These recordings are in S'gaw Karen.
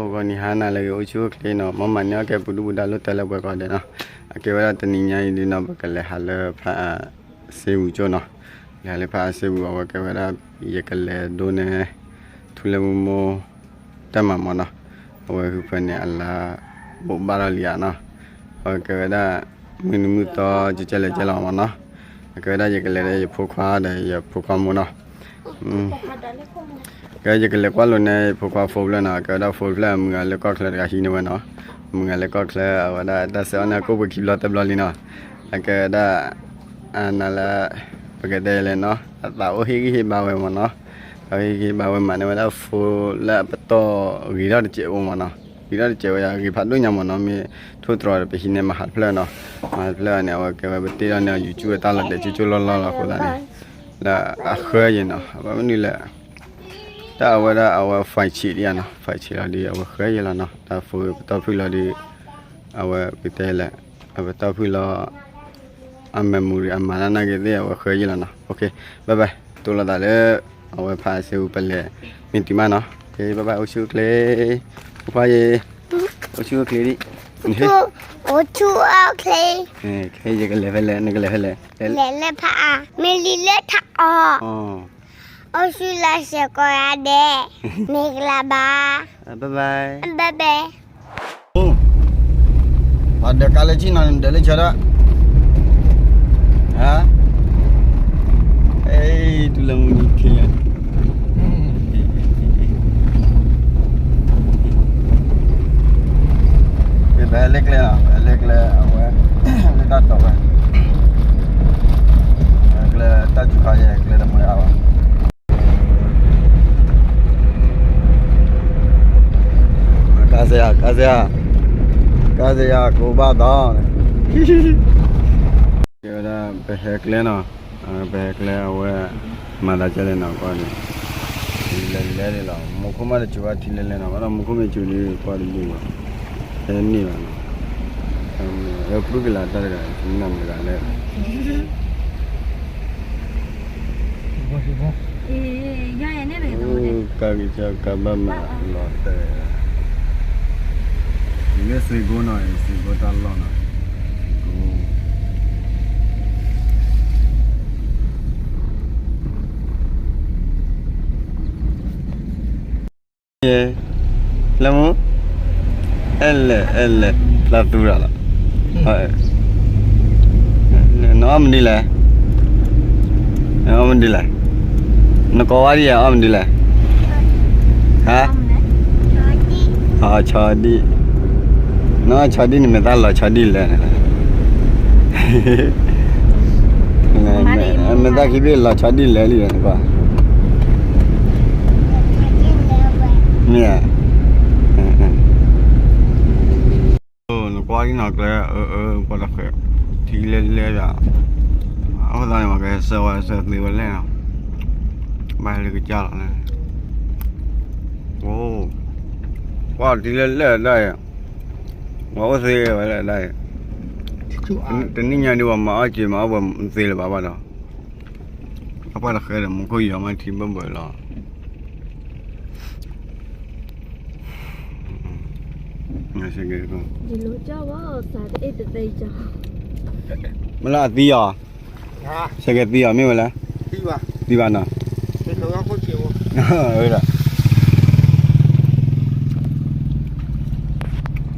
ဂီၤနံၤဟါနၤလၢအဂ့ၤ အိၣ်ဆူၣ်အိၣ်ချ့နီၤ, မ်မၤန့ၢ်အီၣ်ကဲပူၤဒုၣ်ပူၤဒါလိၣ်တဲလၢပှဲၤကီးဒဲးနီၤ, အကဲဝဲဒၣ်တနံၤညါအံၤဒုနီၤ ပကလဲၤဟးလၢဖးအါစ့ပူၤကၠိနီၤ, လဲၤဟးလၢဖးအါစ့ပူၤ အဝဲကဲဝဲဒၣ် ယကလဲၤဒိန့ၢ် ထူလၢမူမိၢ် တၢ်မၤမီၤနီၤ, အဝဲဃုဖၢန့ၣ်အလါ ဘိးဘၣ်ထီၣ်လံဧါနီၤ, အဝဲကဲဝဲဒၣ် မုၢ်နံၤမုၢ်သီ ကကဲလဲၣ်ကဲလီၤမီၤနီၤ, အကဲဝဲဒၣ်ယကလဲၤဒီးယဖိခွါဒီးယဖိခွါမိၢ်နီၤ ကဲ ယကလဲၤကွၢ်လိာ်န့ၢ်ယဖိခွါဖိဖျၢၣ်နီၤ, အကဲဝဲဒၣ်ဖိဖျၢၣ်အမုၢ်ဂၤလၢကီၢ်ချၢတဂၤဟံးန့ၢ်ဝဲနီၤ, အမုၢ်ဂၤလၢကီၢ်ချၢ အဝဲဒၣ်တၢ်ဆဲးအီၣ်န့ၢ်အကိၣ်ပှ့ၤခံဘျီသၢဘျီလံနီၤ, အကဲဝဲဒၣ် အနၤလၢ ပကတဲလဲၣ်နီၤ အသးအိၣ်ဟ့ၣ်ဂံၢ်ဟ့ၣ်ဘါဝဲမီၤနီၤ, အဟ့ၣ်ဂံၢ်ဟ့ၣ်ဘါဝဲမၤန့ၢ်ဝဲဒၣ်ဖိလၢအပတီၢ်ဂ့ၤထီၣ်တစဲးအိၣ်မီၤနီၤ, ဂ့ၤထီၣ်တစဲးဝဲယၤ ဂ့ၤဖးဒိၣ်ညါမီၤနီၤ, မ့ၢ်ထိၣ်သတြီၤဒီးပဟံးန့ၢ်မဟါတဖျၢၣ်နီၤ, မဟါတဖျၢၣ်န့ၣ် အဝဲကဲဝဲပတ့ထီၣ်န့ၢ်အီၤ YouTube အတၢ်လီၤတဲာ်ကၠိကၠိလီၢ်လီၢ်လီၤအဃိသတးန့ၣ် လၢအဃၢယဲၢ်နီၤ, ဘၣ်မနုၤလဲၣ် တၢ်အဝဲဒၣ်အဝဲ five G ဒံးဧါနီၤ, five G လီၤဒီး အဝဲဃၢယဲၢ်လီၤနီၤ, တၢ်ဖိပတီၢ်ဖုၣ်လီၤဒီး အဝဲပတဲလဲၣ်, အပတီၢ်ဖုၣ်လီၤ အ memory အမၤတၢ်နာ်က့ၤသ့ၣ် အဝဲဃၢယဲၢ်လီၤနီၤ, OK bye bye, တိၢ်လိာ်သးလၢ အဝဲဖးစ့ပူၤပလဲၤ မ့ၢ်တုၤမးနီၤ, OK bye bye, အိၣ်ဆူၣ်အိၣ်ချ့, ဖိခွါယ့ၢ်, အိၣ်ဆူၣ်အိၣ်ချ့ဒံး, အိၣ်ဆူၣ်အိၣ်ချ့, ခဲအံၤယကလဲၤဖဲလဲၣ် နကလဲၤဖဲလဲၣ်, လဲၤလၢဖးအါ မ့ၢ်လံလၢထးအီၣ် အိၣ်ဆူၣ်လၢစ့ၢ်ကီးဂၤဒဲး, မ့ၢ်ကလၤဘၣ်, bye bye, bye bye. ပှၤဒၢးကါလၢကၠံၣ်နီၤ နဒၢးလၢဆၢဒၣ်, ဟါ, အဲ တူၢ်လၢမူနံၤခံလၢ ပဟဲလၢကျဲနီၤ, ပဟဲလၢကျဲအဝဲ လၢတၢ်တီၤဝဲ, ကျဲတၢ်စူၤခါယဲ ကျဲတမုၢ်အါဘၣ်. ကါစ့ယၤ, ကါစ့ယၤ, ကါစ့ယၤ ကိးဘၣ်သီန့ၣ်, ကဲဝဲဒၣ် ပဟဲကျဲနီၤ, ပဟဲကျဲအဝဲ မၤသးကဲလဲၣ်နီၤ ကွၢ်န့ၣ်, လဲၤလဲၤန့ၣ်လီၤ, မူခိၣ်မးတစူၤဘၣ်ထံလဲၤလဲၤနီၤ, ဘၣ်ဒီးမူခိၣ်မ့ၢ်စူၤဒီး ကွၢ်တဘၣ်ဘၣ်, ဟဲန့ၣ်ဘၣ်နီၤ, လၢပှၤကလၤတၢ်တဂၤ နမတဂၤလဲၣ် ကါကစၢ်ကါဘၣ်မးလီၤတဲာ်, မ့ၢ်စ့ကိနီၤ စ့ကိတၢ်လီၢ်နီၤ, စ့ကိ လၢမူ, အဲလဲၣ် အဲလဲၣ် ဖျါသူရၤလီၤ, နအီၣ်မနုၤလဲၣ်, နအီၣ်မနုၤလဲၣ်, နကိးဝဲဒ်ယၤအီၣ်မနုၤလဲၣ်, ဟါ, အီၣ်ဆီဒံၣ်, နအီၣ်ဆီဒံၣ် နမဲာ်သၣ်လီၤဆီဒံၣ်လဲၣ်, မဲာ်သၣ်ခံဘ့ၣ်လီၤဆီဒံၣ်လဲၣ်လံ, မ့ၢ်ဧါ နကွၢ်လံနီၤကျဲ အၢ အၢ ပှၤတဃဲး ထံလဲလဲယၤ, အဃိသတးန့ၣ် ပှၤကဟဲဆှၢဝဲ ဆှၢသ့ဝဲလဲၣ်နီၤ, ဘၣ်ဟဲလၢကစၢ်လီၤန့ၣ်, အိ, ကွၢ်ထံလဲလဲဒၣ်အံၤ, ပှၤအိၣ်သ့ဝဲလဲၣ်ဒၣ်အံၤ, တနံၣ်ညါဒ်ပှၤမၤအီၣ်စ့မၤအီၣ်ပှဲၤသ့လၢၤဘၣ်ဘၣ်ဒီး, အပှၤတဃဲးဒီး မူခိၣ်ယီၤမးထံဘၢၣ်ဘၢၣ်လီၤ. မ့ၢ်လၢအသံအီၤ, စဲကဲသံအီၤမ့ၢ်ဝဲလဲၣ်, သံဘၣ်နီၤ, ဒီး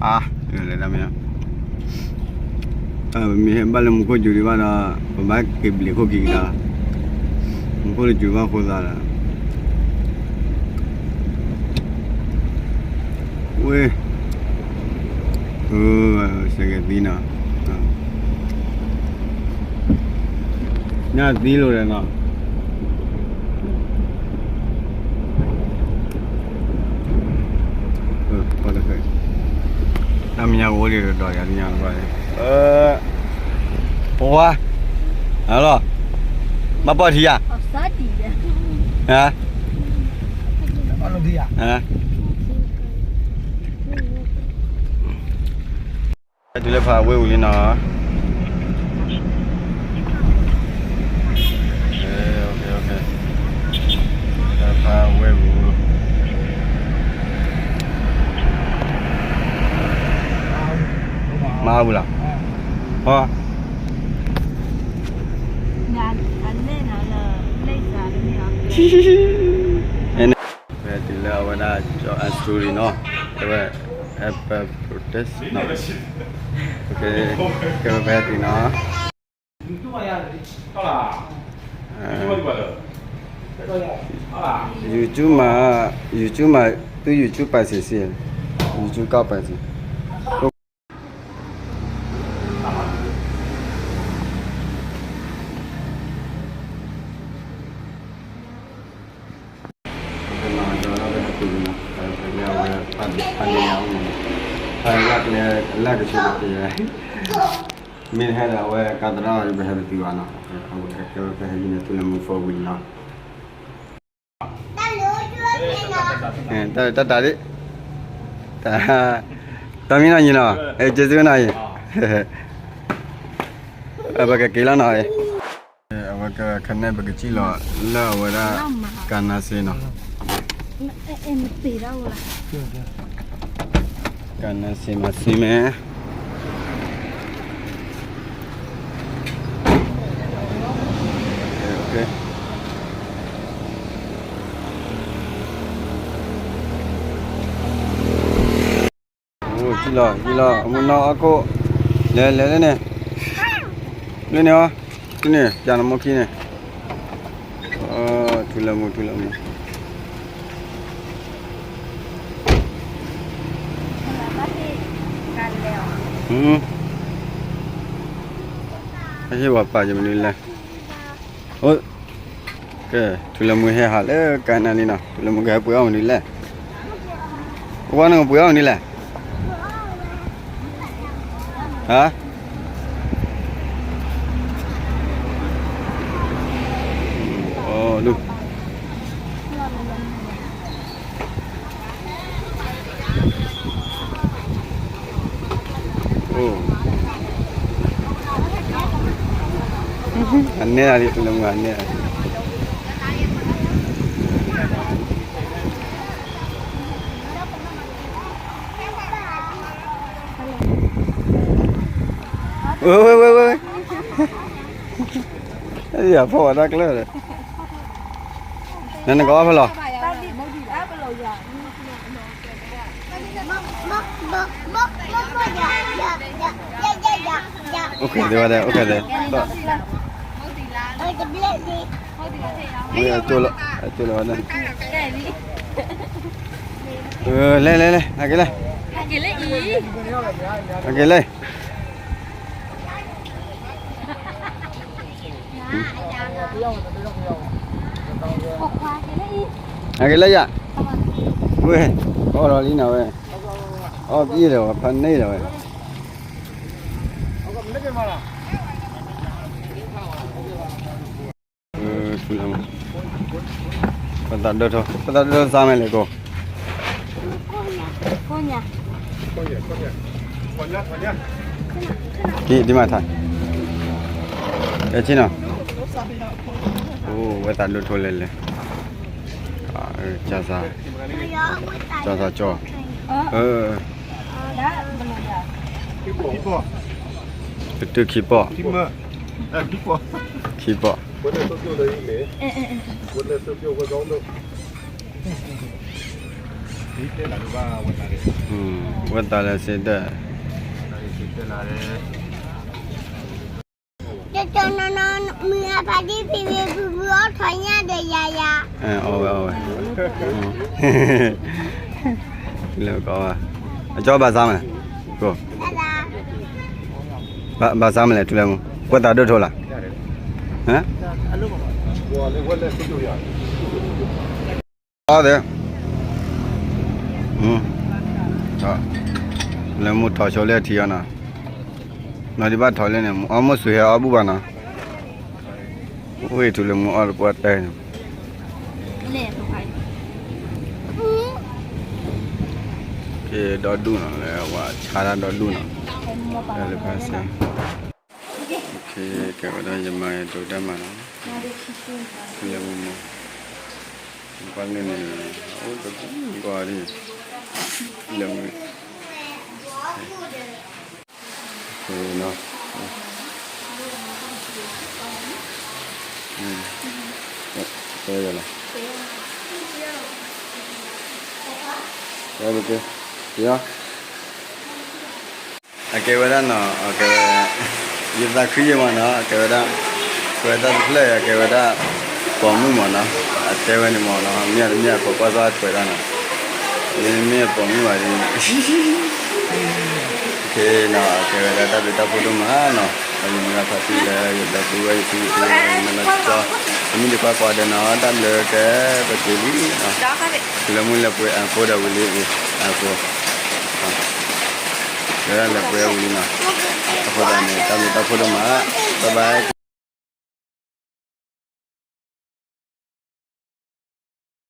အါ, လဲၤဒၣ်မ့ၢ်, ပမ့ၢ်ဟဲဘၣ်လၢမူခိၣ်စူၤဒံးဘၣ်ဒီး ပဘၣ်က့ၤဘျံးခိၣ်က့ၤကဒါ, မူခိၣ်လၢစူၤဘၣ်ဃိသးဒီး ဝ့ၢ်, စဲကဲသံနီၤ, ညၣ်သံလိာ်ဒီးနီၤ, တၢ်မဲာ်ညါကအိၣ်ဒံးဒီးယၤသ့ၣ်ညါလီၤ, ပဝါ, အလီၤ, ဘၣ်ပီၢ်ထံယၤ, ဟါ တုၤလၢဖးဝ့ၢ်ပူၤလံနီၤ, ဖးဝ့ၢ်ပူၤ, မၤအါပူၤလီၤ, ဟီ, ဖဲတုၤလၢအဝဲဒၣ်ကၠီ story နီၤ, အဝဲ Apple protest နီၤ, ကဲ ဖဲတုၤနီၤ. YouTube မှာ, YouTube မှာ, သူ YouTube ပိုင်ရှင်ရှိတယ်, YouTube ကောက်ပိုင်ရှင်. မ့ၢ်ဟဲဒီးအဝဲကါသရၣ်အံၤ ပဟဲတသ့ဘၣ်နီၤ, ပဟဲဟံးန့ၢ်ထူလၢမူ four wheel နီၤ. တၢ်တၢ်ဒ်, တၢ်မံနီၤယံၤနီၤ, အဲ ကျေးဇူးနီၤယံၤ, ပကက့ၤလီၤနီၤ, အဝဲကခနဲ ပကစံၣ်လီၤလၢအဝဲဒၣ် ကါနါစ့နီၤ, ကါနါစ့မၤစ့မဲာ် အိၣ် စံၣ်လီၤ စံၣ်လီၤ အမူနီၢ်အခိၣ်, လဲၤလဲၤလၢန့ၣ်, လၢန့ၣ်အီၤ, လၢန့ၣ် ပျးနမိၢ်ခံန့ၣ်, ထူလၢမူ ထူလၢမူ. ဟ့ၣ်ဝဲပာ်ယမနုၤလဲၣ်. ကဲ ထူလၢမူဟဲဟးလၢကါနါလံနီၤ, ထူလၢမူကဟဲပှ့ၤအီၣ်မနုၤလဲၣ်, ပှၤနကပှ့ၤအီၣ်မနုၤလဲၣ်, ဟါ, အိၣ်ဒူၣ် အိၣ်, အနဲဒၣ်လံ ထူလၢမူအနဲဒၣ်လံ. ဝဲ ဝဲ ဝဲ ဝဲ, ယဖီၣ်ဝဲဒၣ်ကျၢၢ်ဒီး, နနကအီၣ်ဖဲလဲၣ်. အိၣ်ခဲသ့ဝဲဒၣ် အိၣ်ခဲသ့, ဝဲအကၠိလီၤ အကၠိလီၤဝဲဒၣ်, လဲၤလဲၤလဲၤ ဟဲက့ၤလဲၣ်, ဟဲက့ၤလဲၣ်. အကလဲၣ်ယၤ, ဝဲ, အီၣ်လီၤလံနီၤဝဲ, အီၣ်ပှဲၤလီၤဝဲ ဖးန့ၢ်လီၤဝဲ. ပသးဒိၣ်ထီၣ် ပသးဒိၣ်ထီၣ်စါမဲာ်လဲၣ်ကိး, ဒ်မးထါ, အဲၣ်ဆ့ၣ်နီၤ, အိၣ်ဝဲသးဒိၣ်ထီၣ်လဲၣ်လဲၣ်, ကၢ်စၢ်, ကၢ်စၢ်ကၠီ, ပတုၤခံပီၢ်, ခံပီၢ်, ဝဲသးလဲၤစ့ဒၢၣ်, မုၢ်အဖးဒံဖံးဖံးဖုဖုအီၣ်ထီၣ်ညၣ်ဒီးယၤယၤ, အီၣ်ဝဲအီၣ်ဝဲ, လၢကီး, အကၠီဘၣ်စါမလဲၣ်, ဘၣ်စါမလဲၣ် ထူလၢမူ, ဝဲသးဒိၣ်ထီၣ်လီၤ, အီၣ်သ့, လၢမူထီၣ်ဆိလၢထံအီၤနီၤ, နီၤဒံးဘၣ်ထီၣ်လၢန့ၣ် အီၣ်မ့ၢ်စူၤဟဲအီၣ်ဘူၣ်ဘၣ်နီၤ, ဝ့ၢ်ထူလၢမူအီၣ်တပှၢ်တဲန့ၣ်, ကဲဒီဒူၣ်နီၤ လၢဝဲဆါတၢ်ဒီဒူၣ်နီၤ, လၢဖဲစဲ, ကဲဝဲဒၣ်ယမၤဒိးတၢ်မၤနီၤ, ထူလၢမူမီၤ, ကွၢ်လၢန့ၣ်, အိၣ်တပူၤကွၢ်ဒ်, ထူလၢမူ, ကဲ နီၤ, တဲဝဲလီၤ, တဲဝဲ, အကဲဝဲဒၣ်နီၤ, အကဲဝဲ, ယသးခုယဲၢ်မးနီၤ, အကဲဝဲဒၣ်, ကဲဝဲတၢ်တဖျၢၣ် အကဲဝဲဒၣ်, ပိာ်မုၣ်မးနီၤ, အတဲဝဲန့ၣ်မးနီၤ, မ့ၢ်တမ့ၢ်အပိာ်ကွၢ်သီၣ်ထွဲတၢ်နီၤ, မ့မ့ၢ်ပိာ်မုၣ်ဘၣ်ဒီး နီၤ, ကဲဝဲဒၣ်တၢ်ဘျုးတၢ်ဖှိၣ်ဒိၣ်မးနီၤ, ဒီးယမုၢ်ဂၤဖါတံၢ်လၢယဒီပုၢ်ဝဲၢ်ယသူယသ့ၣ်မ့ၢ်လီၤကီ, တမ့ၢ်ဒံးကွၢ်ကွၢ်ဒီးနီၤ, တၢ်ဘျုးကဲပက့ၤလံနီၤ, လၢမုၢ်လၢပှဲၤအဖိဒီးဝံၤလံအံၤ, အဖိ, လၢလၢပှဲၤဝံၤလံနီၤ, အဃိသတးန့ၣ် တၢ်ဘျုးတၢ်ဖှိၣ်ဒိၣ်မး, bye bye.